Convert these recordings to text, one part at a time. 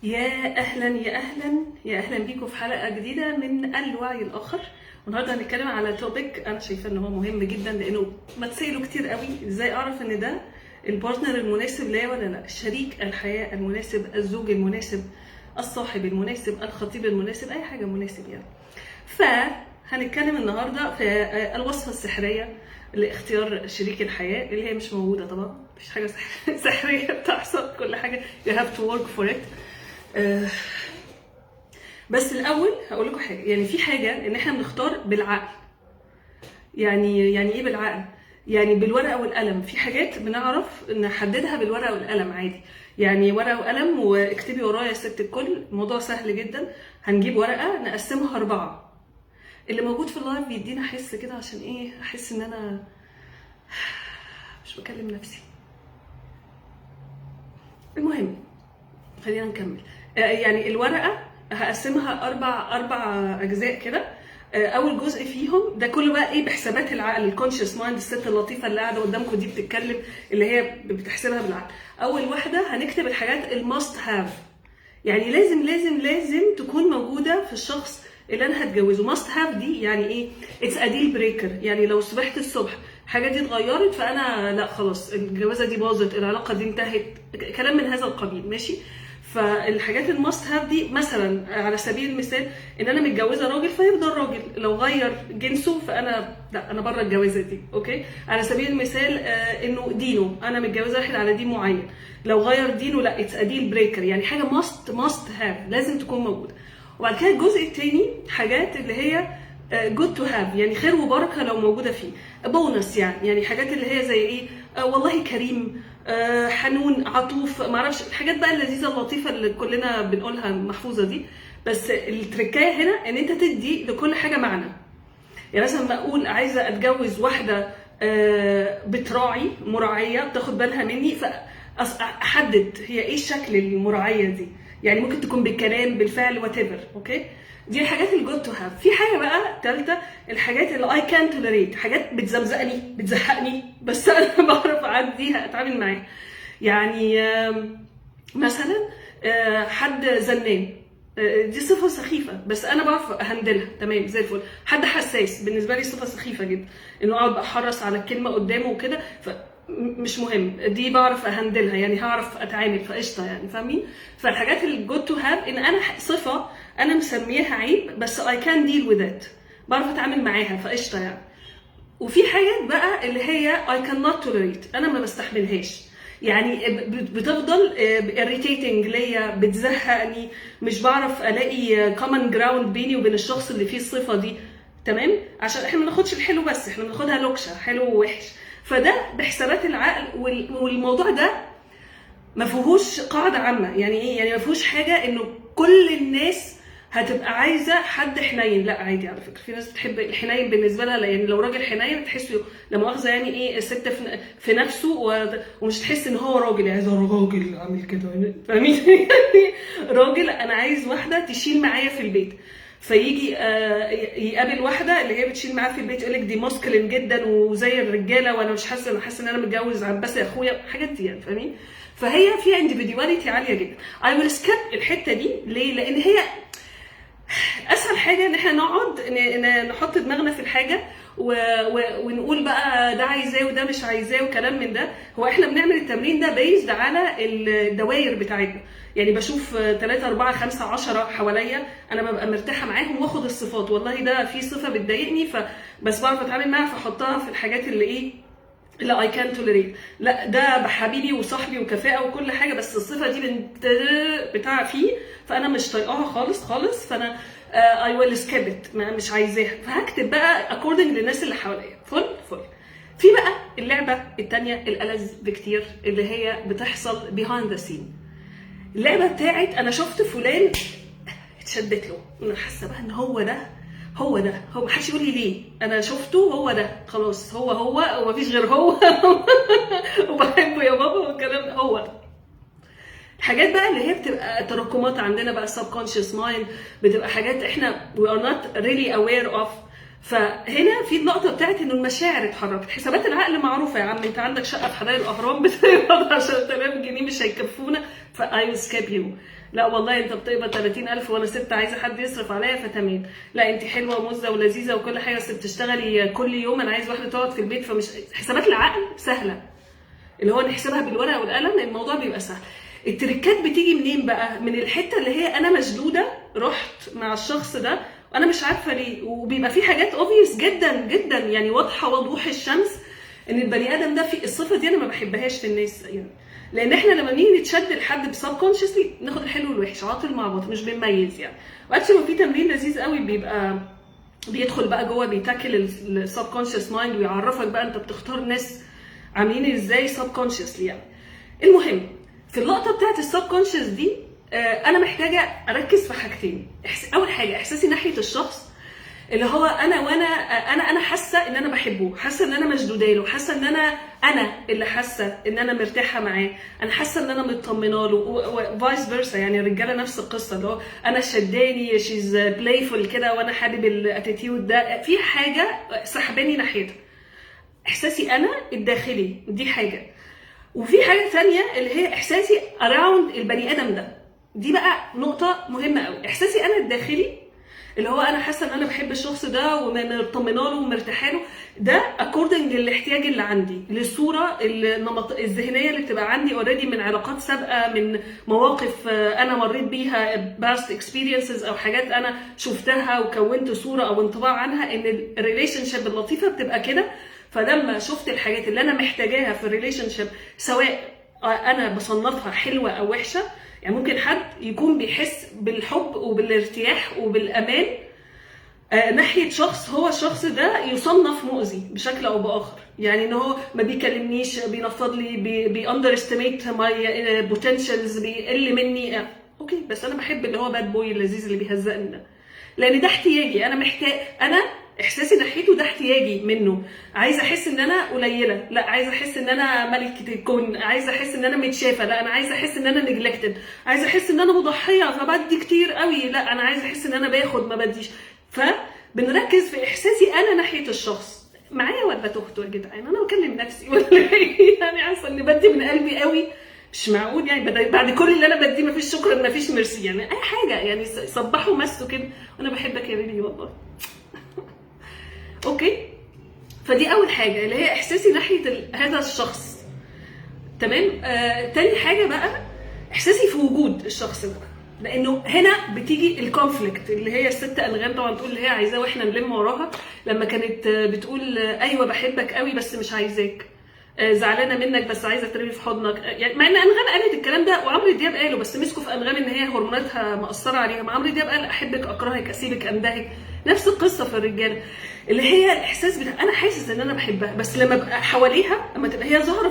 يا اهلا يا اهلا يا اهلا بيكم في حلقة جديدة من الوعي الاخر. والنهارده هنتكلم على topic انا شايفه ان هو مهم جدا، لانه ما تسالوا كتير قوي ازاي اعرف ان ده ال partner المناسب ليا ولا لا، شريك الحياة المناسب، الزوج المناسب، الصاحب المناسب، الخطيب المناسب، اي حاجة مناسب يعني. فهنتكلم النهارده في الوصفة السحريه لاختيار شريك الحياة، اللي هي مش موجودة طبعا، مفيش حاجة سحريه بتحصل، كل حاجة you have to work for it. بس الاول هقول لكم حاجة، يعني في حاجة ان احنا بنختار بالعقل. يعني ايه بالعقل؟ يعني بالورقة والقلم. في حاجات بنعرف نحددها بالورقة والقلم عادي، يعني ورقة وقلم واكتبي ورايا يا ست الكل، الموضوع سهل جدا. هنجيب ورقة نقسمها 4، اللي موجود في ال live بيدينا حس كده، عشان ايه؟ احس ان انا مش بكلم نفسي. المهم خلينا نكمل. يعني الورقة هقسمها اربع اجزاء كده. اول جزء فيهم ده كله بقى ايه؟ بحسابات العقل، ال conscious mind، الست اللطيفة اللي قاعدة قدامكم دي بتتكلم، اللي هي بتحسبها بالعقل. اول واحدة هنكتب الحاجات ال must have، يعني لازم لازم لازم تكون موجودة في الشخص اللي انا هتجوزه. must have دي يعني ايه؟ it's a deal breaker، يعني لو صبحت الصبح الحاجة دي اتغيرت فانا لا خلاص، الجوازه دي باظت، العلاقة دي انتهت، كلام من هذا القبيل، ماشي؟ فالحاجات ال must have دي مثلا على سبيل المثال ان انا متجوزة راجل فيفضل راجل، لو غير جنسه فانا لا، انا بره الجوازه دي، okay؟ على سبيل المثال انه دينه، انا متجوزة واحد على دين معين، لو غير دينه لا، it's a deal breaker، يعني حاجة must have لازم تكون موجودة. وبعد كده الجزء الثاني حاجات اللي هي good to have، يعني خير وبركة لو موجودة فيه، بونص يعني حاجات اللي هي زي ايه؟ والله كريم، حنون، عطوف، معرفش، الحاجات بقى اللذيذة اللطيفة اللي كلنا بنقولها محفوظة دي. بس التركايه هنا ان انت تدي لكل حاجة معنى. يعني مثلا ما اقول عايزه اتجوز واحدة بتراعي، مراعيه، بتاخد بالها مني، فاحدد هي ايه شكل المراعيه دي، يعني ممكن تكون بالكلام، بالفعل، whatever، okay؟ دي الحاجات ال good to have. في حاجة بقى ثالثة، الحاجات اللي I can tolerate، حاجات بتزمزقني، بتزهقني، بس انا بعرف اعديها، اتعامل معاها. يعني مثلا حد زنان، دي صفة سخيفة بس أنا بعرف أ handle ها تمام زي الفل. حد حساس بالنسبة لي صفة سخيفة جدا، إنه أقعد أحرص على الكلمة قدامه وكده، مش مهم، دي بعرف أ handle ها، يعني هعرف أتعامل، فقشطة يعني، فاهمين؟ فالحاجات ال good to have إن أنا صفة أنا مسميها عيب بس I can deal with it، بعرف أتعامل معاها، فقشطة يعني. وفي حاجات بقى اللي هي I cannot tolerate، أنا ما بستحملهاش، يعني بتفضل irritating ليا، بتزهقني، مش بعرف الاقي common ground بيني وبين الشخص اللي فيه الصفة دي، تمام؟ عشان احنا ما بناخدش الحلو بس، احنا بناخدها لوكشه، حلو ووحش. فده بحسابات العقل، والموضوع ده ما فيهوش قاعدة عامه. يعني ايه؟ يعني ما فيهوش حاجة انه كل الناس هتبقى عايزه حد حنين، لا عادي، على فكرة في ناس بتحب الحنين بالنسبة لها، يعني لو راجل حنين تحسه لا مؤاخذة يعني ايه الست في نفسه ومش تحس ان هو راجل، يعني عايزه راجل عامل كده، فاهمين؟ يعني راجل انا عايز واحدة تشيل معايا في البيت، فيجي يقابل واحدة اللي هي بتشيل معاه في البيت يقول لك دي masculine جدا وزي الرجاله، وانا مش حاسه، انا حاسه ان انا متجوز عباس يا اخويا، الحاجات دي يعني، فاهمين؟ فهي فيها individuality عالية جدا. I will skip الحتة دي ليه؟ لان هي اسهل حاجة ان احنا نقعد نحط دماغنا في الحاجة ونقول بقى ده عايزاه وده مش عايزاه وكلام من ده. هو احنا بنعمل التمرين ده based على الدوائر بتاعتنا، يعني بشوف 3 4 5 10 حواليا انا ببقى مرتاحة معاهم واخد الصفات، والله ده في صفة بتضايقني فبس بعرف اتعامل معاها فاحطها في الحاجات اللي ايه؟ اللي I can tolerate. لا ده حبيبي وصاحبي وكفاءة وكل حاجه، بس الصفة دي بنت بتاع فيه فانا مش طايقاها خالص خالص، فانا I will skip it، مش عايزاها. فهكتب بقى according للناس اللي حواليا. فل فل. في بقى اللعبة الثانية الألذ بكتير اللي هي بتحصل behind the scene، اللعبة بتاعت انا شفت فلان اتشدت له، انا حاسه بقى ان هو ده، هو ده، هو، محدش يقول لي ليه، انا شفته هو ده خلاص، هو هو ومفيش غير هو وبحبه يا بابا والكلام ده. هو الحاجات بقى اللي هي بتبقى تراكمات عندنا بقى subconscious mind، بتبقى حاجات احنا we are not really aware of. فهنا في اللقطة بتاعت انه المشاعر اتحركت. حسابات العقل معروفة يا عم، انت عندك شقه في حدائق الاهرام بتقبض 10,000 جنيه مش هيكفونا، فعادي. ف I will skip you. لا والله انت بتقبض 30000 وانا ست عايزه حد يصرف عليا، فتمام. لا انت حلوة ومزه ولذيذه وكل حاجة، بس بتشتغلي كل يوم، انا عايز واحدة تقعد في البيت. فمش حسابات العقل سهله، اللي هو نحسبها بالورقة والقلم الموضوع بيبقى سهل. التريكات بتيجي منين بقى؟ من الحتة اللي هي انا مشدوده، رحت مع الشخص ده وانا مش عارفه ليه، وبيبقى في حاجات obvious جدا جدا، يعني واضحة وضوح الشمس ان البني ادم ده في الصفة دي انا ما بحبهاش في الناس يعني. لان احنا لما بنيجي نتشد لحد ب subconsciously ناخد الحلو والوحش، عاطل مع باطل، مش بنميز يعني. و actually في تمرين لذيذ قوي بيبقى بيدخل بقى جوه، بي tackle ال subconscious mind ويعرفك بقى انت بتختار ناس عاملين ازاي subconsciously يعني. المهم في اللقطة بتاعت ال subconscious دي انا محتاجه اركز في حاجتين. اول حاجة احساسي ناحية الشخص، اللي هو انا وانا انا انا حاسه ان انا بحبه، حاسه ان انا مشدودة له، حاسه ان انا اللي حاسه ان انا مرتاحة معاه، انا حاسه ان انا مطمنه له، و vice versa يعني. الرجالة نفس القصه، اللي هو انا شداني she's playful كده وانا حابب ال attitude ده، في حاجة سحباني ناحيتها. احساسي انا الداخلي دي حاجه، وفي حاجة ثانية اللي هي احساسي around البني ادم ده. دي بقى نقطة مهمة قوي. احساسي انا الداخلي اللي هو انا حاسه ان انا بحب الشخص ده ومطمنه له ومرتاحه له، ده according للاحتياج اللي عندي، للصورة النمط الذهنية اللي بتبقى عندي already من علاقات سابقه، من مواقف انا مريت بيها، past experiences او حاجات انا شفتها وكونت صوره او انطباع عنها ان ال relationship اللطيفة بتبقى كده. فلما شفت الحاجات اللي انا محتاجاها في ال relationship، سواء انا بصنفها حلوة او وحشه، يعني ممكن حد يكون بيحس بالحب وبالارتياح وبالامان ناحية شخص هو الشخص ده يصنف مؤذي بشكل او باخر، يعني ان هو ما بيكلمنيش، بينفض لي، بي underestimate my potentials، بيقل مني، okay، بس انا بحب اللي هو bad boy اللذيذ اللي بيهزقني ده، لان ده احتياجي. انا محتاج، انا احساسي ناحيته ده احتياجي منه. عايزه احس ان انا قليله، لا عايزه احس ان انا ملكه الكون، عايزه احس ان انا متشافه، لا انا عايزه احس ان انا neglected، عايزه احس ان انا مضحيه فبدي كتير قوي، لا انا عايزه احس ان انا باخد ما بديش. فبنركز في احساسي انا ناحية الشخص. معايا ولا تهتوا يا جدعان؟ انا بكلم نفسي ولا ايه؟ يعني حاسه اني بدي من قلبي قوي، مش معقول يعني بعد كل اللي انا بديه مفيش شكرا، مفيش ميرسي، يعني اي حاجة يعني، صبحوا مسوا كده. وانا بحبك يا baby والله. okay، فدي اول حاجة اللي هي احساسي ناحية هذا الشخص، تمام. تاني حاجة بقى احساسي في وجود الشخص ده، لانه هنا بتيجي ال conflict اللي هي الست انغام طبعا تقول اللي هي عايزاه واحنا نلم وراها، لما كانت بتقول ايوه بحبك قوي بس مش عايزاك، زعلانة منك بس عايزه ترمي في حضنك. يعني مع ان انغام قالت الكلام ده وعمرو دياب قاله، بس مسكوا في انغام ان هي هرموناتها مأثره عليها. ما عمرو دياب قال احبك اكرهك اسيبك اندهك. نفس القصة في الرجالة، اللي هي الاحساس بتاع انا حاسس ان انا بحبها، بس لما ابقى حواليها، لما تبقى هي ظاهره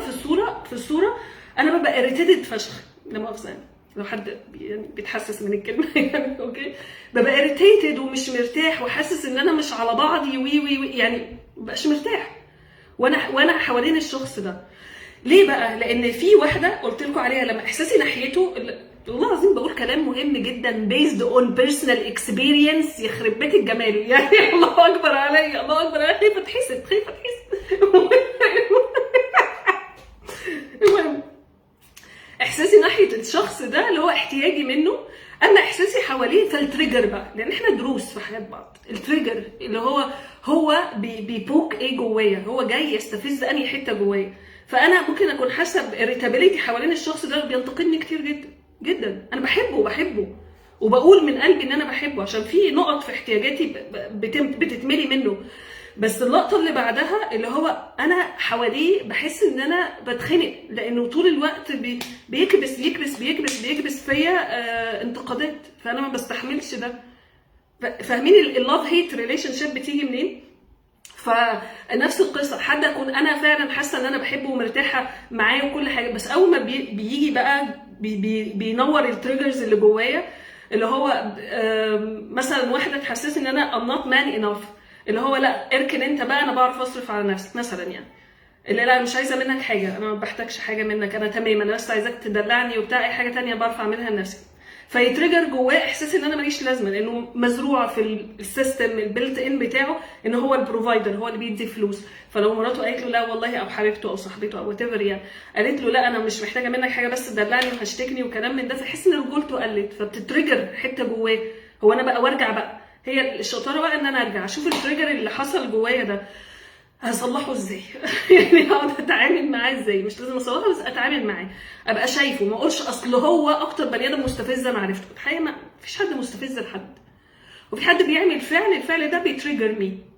في الصوره انا ببقى irritated فشخ. لا مؤاخذة يعني لو حد يعني بيتحسس من الكلمة يعني، okay، ببقى irritated ومش مرتاح وحاسس ان انا مش على بعضي وي وي وي، يعني مبقاش مرتاح وانا حوالين الشخص ده. ليه بقى؟ لان في واحدة قلت لكم عليها لما احساسي ناحيته، والله العظيم بقول كلام مهم جدا based on personal experience، يخرب بيت الجمال يعني، الله اكبر عليا، الله اكبر عليا، خايفة اتحسد، خايفة اتحسد. المهم احساسي ناحية الشخص ده اللي هو احتياجي منه، اما احساسي حواليه فال trigger بقى، لان احنا دروس في حياة بعض. ال trigger اللي هو بي poke ايه جوايا، هو جاي يستفز انهي حتة جوايا. فانا ممكن اكون حاسه ب irritability حوالين الشخص ده، بينتقدني كتير جدا جدا، انا بحبه بحبه وبقول من قلبي ان انا بحبه عشان في نقط في احتياجاتي بتتملي منه، بس اللقطة اللي بعدها اللي هو انا حواليه بحس ان انا بتخنق، لانه طول الوقت بيكبس بيكبس بيكبس بيكبس فيا انتقادات، فانا ما بستحملش ده. فاهمين ال love hate relationship بتيجي منين؟ فنفس القصه، حد اكون انا فعلا حاسه ان انا بحبه ومرتاحه معاه وكل حاجه، بس اول ما بيجي بقى بي بي بينور ال triggers اللي جوايا، اللي هو مثلا واحدة تحسسني ان انا I'm not man enough، اللي هو لا اركن انت بقى، انا بعرف اصرف على نفسي مثلا، يعني اللي لا مش عايزه منك حاجه، انا ما بحتاجش حاجة منك، انا تمام، انا بس عايزاك تدلعني وبتاع، اي حاجة تانية بعرف اعملها لنفسي. في trigger جواه احساس ان انا ماليش لازمه، لانه مزروعة في ال system ال built in بتاعه ان هو ال provider، هو اللي بيدي فلوس. فلو مراته قالت له لا والله، او حبيبته او صاحبته او whatever يعني، قالت له لا انا مش محتاجه منك حاجة بس دلعني وهشتكني وكلام من ده، فيحس ان رجولته قلت، فبتت trigger حتة جواه. هو انا بقى وارجع بقى، هي الشطارة بقى ان انا ارجع اشوف ال trigger اللي حصل جوايا ده هصلحه ازاي، يعني اقعد اتعامل معاه ازاي. مش لازم اصلحه بس اتعامل معاه، ابقى شايفه، ما اقولش اصل هو اكتر بني ادم مستفز انا عرفته. الحقيقة ما فيش حد مستفز لحد، وفي حد بيعمل فعل، الفعل ده بي trigger me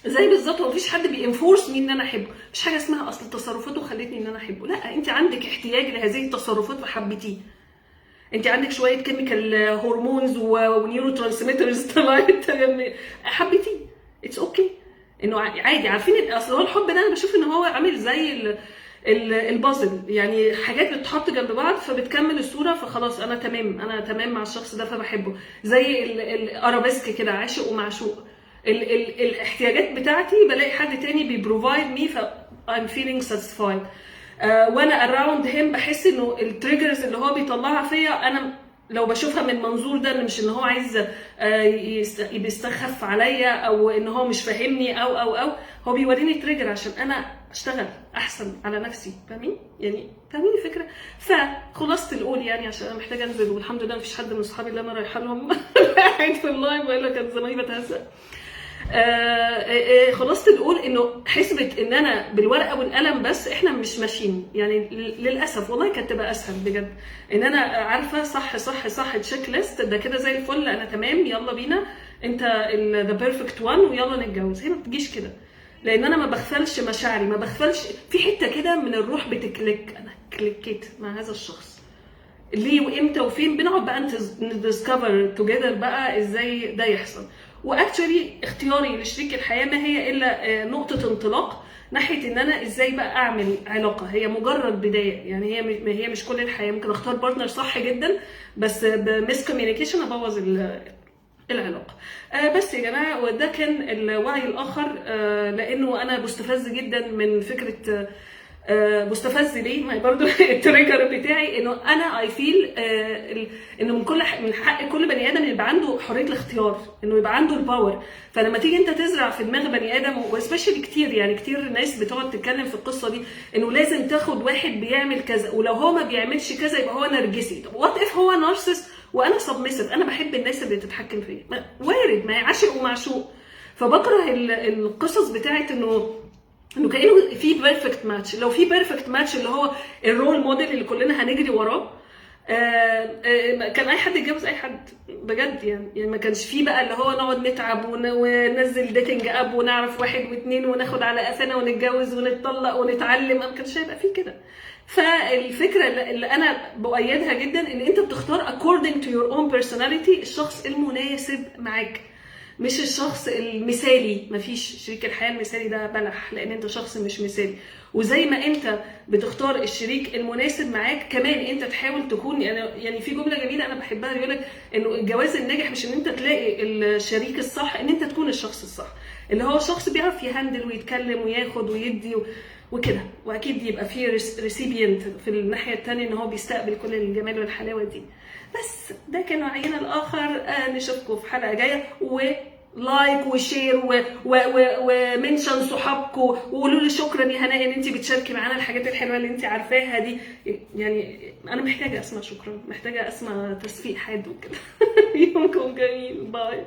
زي بالظبط. هو مفيش حد بي enforce me ان انا احبه، مفيش حاجة اسمها اصل تصرفاته خلتني ان انا احبه. لا، انت عندك احتياج لهذه التصرفات فحبيتيه. انت عندك شوية chemical hormones و neurotransmitters طلعت، حبيتيه، it's okay انه عادي. عارفين اصل هو الحب ده انا بشوف ان هو عامل زي البازل، يعني حاجات بتتحط جنب بعض فبتكمل الصوره، فخلاص انا تمام، انا تمام مع الشخص ده فبحبه. زي الارابيسك كده، عاشق ومعشوق. ال الاحتياجات بتاعتي بلاقي حد تاني بي provide me ف I'm feeling satisfied. وانا around him بحس انه ال triggers اللي هو بيطلعها فيا انا لو بشوفها من منظور ده، ان مش ان هو عايز بيستخف عليا او ان هو مش فاهمني او هو بيوريني trigger عشان انا اشتغل احسن على نفسي. فاهمين؟ يعني فاهمين الفكره؟ فخلاصه القول يعني، عشان انا محتاجه انزل، والحمد لله مفيش حد من اصحابي اللي انا رايحة لهم قاعد في ال live، والا كان زماني بتهزق. خلاصه القول انه حسبه ان انا بالورقة والقلم بس احنا مش ماشيين، يعني للاسف. والله كانت تبقى اسهل بجد ان انا عارفه صح صح صح، checklist ده كده زي الفل، انا تمام، يلا بينا، انت the perfect one ويلا نتجوز. هي ما بتجيش كده، لان انا ما بغفلش مشاعري، ما بغفلش في حتة كده من الروح بت click، انا click يت مع هذا الشخص ليه وامتى وفين، بنقعد بقى ن discover together بقى ازاي ده يحصل. و actually اختياري لشريك الحياة ما هي الا نقطة انطلاق ناحية ان انا ازاي بقى اعمل علاقه، هي مجرد بدايه، يعني هي مش كل الحياه. ممكن اختار partner صح جدا بس ب miscommunication ابوظ العلاقه. بس يا جماعه، وده كان الوعي الاخر، لانه انا مستفز جدا من فكره، مستفز ليه؟ ما برضو ال trigger بتاعي انه انا I feel انه من حق كل بني ادم يبقى عنده حرية الاختيار، انه يبقى عنده ال power. فلما تيجي انت تزرع في دماغ بني ادم، و especially كتير، يعني كتير ناس بتقعد تتكلم في القصة دي انه لازم تاخد واحد بيعمل كذا، ولو هو ما بيعملش كذا يبقى هو نرجسي. طب what if هو narcissist وانا submissive؟ انا بحب الناس اللي تتحكم فيا، وارد، ما هي عاشق ومعشوق. فبكرة القصص بتاعت انه كانه في perfect match. لو في perfect match اللي هو ال role model اللي كلنا هنجري وراه، كان اي حد يتجوز اي حد بجد. يعني ما كانش فيه بقى اللي هو نقعد نتعب وننزل dating app ونعرف واحد واثنين وناخد على قفانا ونتجوز ونتطلق ونتعلم، ما كانش هيبقى فيه كده. فالفكرة اللي انا بؤيدها جدا ان انت بتختار according to your own personality الشخص المناسب معاك، مش الشخص المثالي. مفيش شريك الحياة المثالي، ده بلح، لان انت شخص مش مثالي. وزي ما انت بتختار الشريك المناسب معاك، كمان انت تحاول تكون يعني في جملة جميلة انا بحبها، بيقول لك انه الجواز الناجح مش ان انت تلاقي الشريك الصح، ان انت تكون الشخص الصح، اللي هو شخص بيعرف ي handle ويتكلم وياخد ويدي وكده، واكيد يبقى في recipient في الناحية الثانية ان هو بيستقبل كل الجمال والحلاوه دي. بس ده كان وعينا الاخر. نشوفكم في حلقة جايه، و like و share و mention صحابكم، وقولوا لي شكرا يا هناء ان انت بتشاركي معانا الحاجات الحلوة اللي انت عارفاها دي. يعني انا محتاجه اسمع شكرا، محتاجه اسمع تصفيق حاد وكده. يومكم جميل، bye.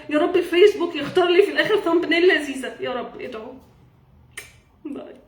يا رب الفيسبوك يختار لي في الاخر thumbnail لذيذه، يا رب ادعوا. bye.